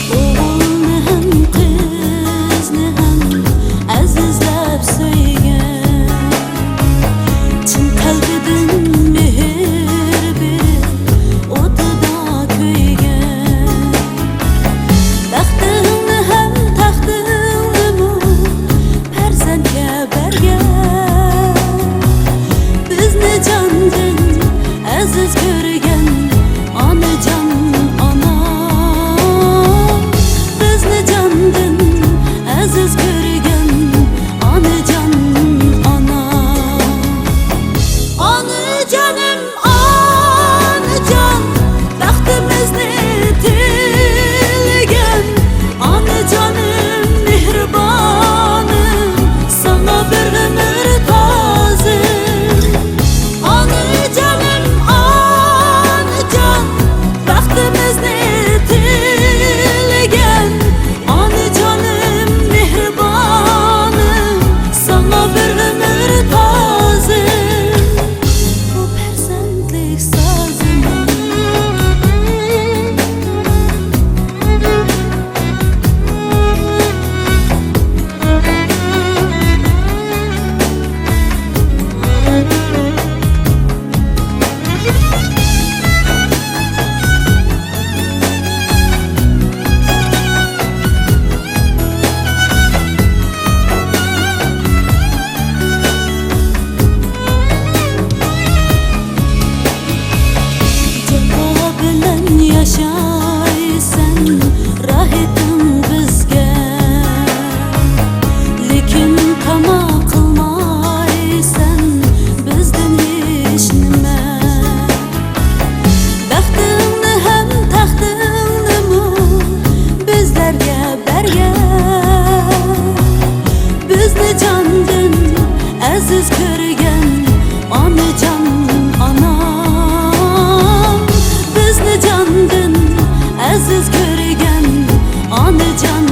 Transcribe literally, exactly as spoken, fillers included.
ئوغۇلنى ھەم قىزنى ھەم ئەزىزلەپ سۆيگەن، چىن قەلبىدىن مېھىر بېرىپ، ئوتىدا كۆيگەن. بەختىڭنى ھەم تەختىڭنىمۇ پەرزەنتكە بەرگەن. بىزنى جاندىن ئەزىز كۆرگەن ئانىجان ئانا. بىزنى جاندىن ئەزىز كۆرگەن ئانىجان ئانا. ئانىجانىم، ئانىجان، بەختىمىزنى تىلىگەن، ئانىجانىم مېھرىبانىم، ساڭا بىر ئۆمۈر تازىم. ئانىجانىم، ئانىجان، بەختىمىزنى تىلىگەن، ئانىجانىم مېھرىبانىم، ساڭا بىر ئۆمۈر تازىم. بۇ پەرزەنتلىك سازىم. جاپا بىلەن ياشايسەن، راھىتىڭ بىزگە، لېكىن تاما قىلمايسەن بىزدىن ھېچنېمە. بەختىڭنى ھەم تەختىڭنىمۇ بىزلەرگە بەرگەن. بىزنى جاندىن ئەزىز كۆرگەن ئانىجان ئانا. بىزنى جاندىن ئەزىز كۆرگەن ئانىجان